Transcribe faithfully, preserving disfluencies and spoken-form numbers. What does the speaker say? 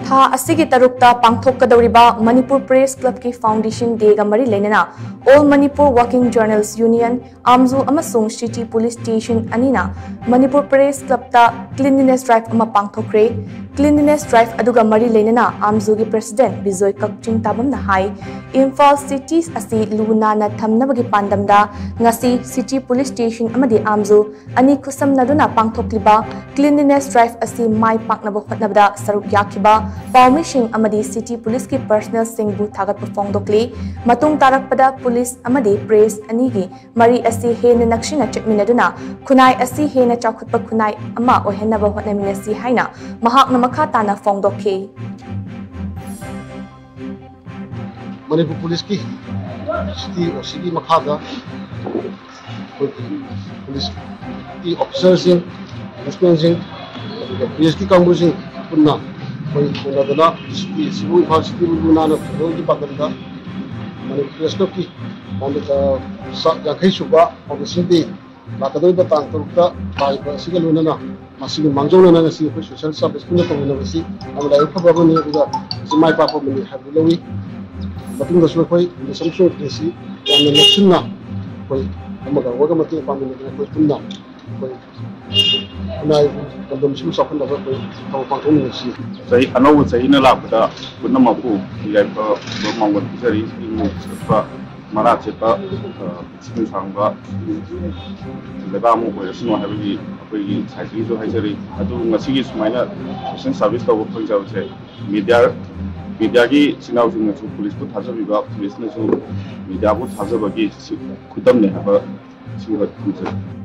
ꯊꯥ ꯑꯁꯤꯒꯤ ꯇꯔꯨꯛꯇ ꯄꯥꯡꯊꯣꯛꯀꯗꯧꯔꯤꯕ ꯃꯅꯤꯄꯨꯔ ꯄ꯭ꯔꯦꯁ ꯀ꯭ꯂꯕꯀꯤ ꯐꯥꯎꯟꯗꯦꯁꯟ ꯗꯦꯒ ꯃꯔꯤ ꯂꯩꯅꯅ All Manipur Working Journalists Union, ꯑꯥꯝꯖꯨ ꯑꯃꯁꯨꯡ ꯁꯤꯇꯤ ꯄꯨꯂꯤꯁ ꯁ꯭ꯇꯦꯁꯟ ꯑꯅꯤꯅ ꯃꯅꯤꯄꯨꯔ ꯄ꯭ꯔꯦꯁ ꯀ꯭ꯂꯕꯇ ꯀ꯭ꯂꯤꯟꯂꯤꯅꯦꯁ ꯗ꯭ꯔꯥꯏꯚ ꯑꯃ ꯄꯥꯡꯊꯣꯛꯈ꯭ꯔꯦ꯫ ꯀ꯭ꯂꯤꯟꯂꯤꯅꯦꯁ ꯗ꯭ꯔꯥꯏꯚ ꯑꯗꯨꯒ ꯃꯔꯤ ꯂꯩꯅꯅ ꯑꯥꯝꯖꯨꯒꯤ ꯄ꯭ꯔꯦꯁꯤꯗꯦꯟꯠ ꯕꯤꯖꯣꯏ ꯀꯛꯆꯤꯡ ꯇꯥꯕꯝꯅ ꯍꯥꯏ, ꯏꯝꯐꯥꯜ ꯁꯤꯇꯤ ꯑꯁꯤ ꯂꯨ ꯅꯥꯟꯅ ꯊꯝꯅꯕꯒꯤ ꯄꯥꯟꯗꯝꯗ ꯉꯁꯤ ꯁꯤꯇꯤ ꯄꯨꯂꯤꯁ ꯁ꯭ꯇꯦꯁꯟ ꯑꯃꯗꯤ ꯑꯥꯝꯖꯨ ꯑꯅꯤ ꯈꯨꯠꯁꯝꯅꯗꯨꯅ ꯄꯥꯡꯊꯣꯛꯂꯤꯕ ꯀ꯭ꯂꯤꯟꯂꯤꯅꯦꯁ ꯗ꯭ꯔꯥꯏꯚ ꯑꯁꯤ ꯃꯥꯏ ꯄꯥꯛꯅꯕ ꯍꯣꯠꯅꯕꯗ ꯁꯔꯨꯛ ꯌꯥꯈꯤꯕ ꯄꯥꯎꯃꯤꯁꯤꯡ ꯑꯃꯗꯤ ꯁꯤꯇꯤ ꯄꯨꯂꯤꯁꯀꯤ ꯄꯔꯁꯅꯦꯜꯁꯤꯡꯕꯨ ꯊꯥꯒꯠꯄ ꯐꯣꯡꯗꯣꯛꯂꯤ꯫ ꯃꯇꯨꯡ ꯇꯥꯔꯛꯄꯗ ꯄꯨꯂꯤꯁ ꯑꯃꯗꯤ ꯄ꯭ꯔꯦꯁ ꯑꯅꯤꯒꯤ ꯃꯔꯤ ꯑꯁꯤ ꯍꯦꯟꯅ ꯅꯛꯁꯤꯟꯅ ꯆꯠꯃꯤꯟꯅꯗꯨꯅ ꯈꯨꯟꯅꯥꯏ ꯑꯁꯤ ꯍꯦꯟꯅ ꯆꯥꯎꯈꯠꯄ ꯈꯨꯟꯅꯥꯏ ꯑꯃ ꯑꯣꯏꯍꯟꯅꯕ ꯍꯣꯠꯅꯃꯤꯟꯅꯁꯤ ꯍꯥꯏꯅ ꯃꯍꯥꯛꯅ ꯃꯈꯥ ꯇꯥꯅ ꯐꯣꯡꯗꯣꯛꯈꯤ꯫ ꯃꯅꯤꯄꯨꯔ ꯄꯨꯂꯤꯁꯀꯤ ꯁꯤꯇꯤ ꯑꯣ ꯁꯤꯒꯤ ꯃꯈꯥꯗ ꯑꯩꯈꯣꯏꯒꯤ ꯄꯨꯂꯤꯁꯀꯤ ꯑꯣꯐꯤꯁꯥꯔꯁꯤꯡ, ꯄꯨꯂꯤꯁꯃꯦꯟꯁꯤꯡ, ꯑꯗꯨꯒ ꯄꯨꯂꯤꯁꯀꯤ ꯀꯥꯡꯕꯨꯁꯤꯡ ꯄꯨꯟꯅ ꯑꯩꯈꯣꯏ ꯎꯅꯗꯨꯅ ꯁꯤꯇꯤ ꯑꯁꯤꯕꯨ, ꯏꯝꯐꯥꯜ ꯁꯤꯇꯤꯕꯨ ꯂꯨ ꯅꯥꯟꯅ ꯊꯝꯅꯕꯒꯤ ꯄꯥꯟꯗꯝꯗ ꯃꯅꯤꯄꯨꯔ ꯄ꯭ꯔꯦꯁ ꯀ꯭ꯂꯕꯀꯤ ꯃꯥꯡꯗ ꯆ-, ꯆ-, ꯌꯥꯡꯈꯩ ꯁꯨꯕ ꯐꯥꯎꯟꯗꯦꯁꯟ ꯗꯦ ꯂꯥꯛꯀꯗꯧꯔꯤꯕ ꯇꯥꯡ ꯇꯔꯨꯛꯇ ꯂꯥꯛꯏꯕ ꯑꯁꯤꯒ ꯂꯣꯏꯅꯅ ꯃꯁꯤꯒꯤ ꯃꯥꯡꯖꯧꯅꯅ ꯉꯁꯤ ꯑꯩꯈꯣꯏ ꯁꯣꯁꯤꯌꯦꯜ ꯁꯥꯔꯚꯤꯁ ꯄꯨꯟꯅ ꯇꯧꯃꯤꯟꯅꯕꯁꯤ ꯌꯥꯝꯅ ꯂꯥꯏꯕꯛ ꯐꯕ ꯑꯃꯅꯤ, ꯑꯗꯨꯒ ꯃꯁꯤ ꯃꯥꯏ ꯄꯥꯛꯄ ꯑꯃꯅꯤ ꯍꯥꯏꯕꯗꯨ ꯂꯧꯏ꯫ ꯃꯇꯨꯡꯗꯁꯨ ꯑꯩꯈꯣꯏ ꯄꯨꯂꯤꯁ ꯑꯃꯁꯨꯡ ꯄꯨꯂꯤꯁꯁꯤ ꯌꯥꯝꯅ ꯅꯛꯁꯤꯟꯅ ꯑꯩꯈꯣꯏ ꯑꯃꯒ ꯑꯃꯒ ꯃꯇꯦꯡ ꯄꯥꯡꯃꯤꯟꯅꯗꯨꯅ ꯑꯩꯈꯣꯏ ꯄꯨꯟꯅ ꯑꯩꯈꯣꯏ ꯈꯨꯟꯅꯥꯏ ꯂꯝꯗꯝꯁꯤꯕꯨ ꯆꯥꯎꯈꯠꯅꯕ ꯑꯩꯈꯣꯏ ꯊꯕꯛ ꯄꯥꯡꯊꯣꯛꯃꯤꯟꯅꯁꯤ꯫ ꯆꯍꯤ, ꯑꯅꯧꯕ ꯆꯍꯤꯅ ꯂꯥꯛꯄꯗ ꯄꯨꯝꯅꯃꯛꯄꯨ ꯌꯥꯏꯐꯕ ꯃꯥꯡꯒꯣꯜ ꯄꯤꯖꯔꯤ꯫ ꯏꯪꯅ ꯆꯤꯛꯄ, ꯃꯔꯥ ꯆꯦꯠꯄ, ꯑ, ꯄꯨꯟꯁꯤ ꯁꯥꯡꯕ, ꯂꯩꯕꯥꯛ ꯑꯃ ꯑꯣꯏꯔꯁꯅꯨ ꯍꯥꯏꯕꯒꯤ ꯑꯩꯈꯣꯏꯒꯤ ꯁꯥꯏꯠꯇꯒꯤꯁꯨ ꯍꯥꯏꯖꯔꯤ꯫ ꯑꯗꯨ ꯉꯁꯤꯒꯤ ꯁꯨꯃꯥꯏꯅ ꯁꯣꯁꯤꯌꯦꯜ ꯁꯥꯔꯚꯤꯁ ꯇꯧꯕ ꯐꯪꯖꯕꯁꯦ ꯃꯤꯗꯤꯌꯥ, ꯃꯤꯗꯤꯌꯥꯒꯤ ꯏꯆꯤꯟ ꯏꯅꯥꯎꯁꯤꯡꯅꯁꯨ ꯄꯨꯂꯤꯁꯄꯨ ꯊꯥꯖꯕꯤꯕ, ꯄꯨꯂꯤꯁꯅꯁꯨ ꯃꯤꯗꯤꯌꯥꯕꯨ ꯊꯥꯖꯕꯒꯤ ꯁꯤ-, ꯈꯨꯗꯝꯅꯤ ꯍꯥꯏꯕ ꯁꯤꯒꯨꯝꯕ ꯊꯝꯖꯒꯦ꯫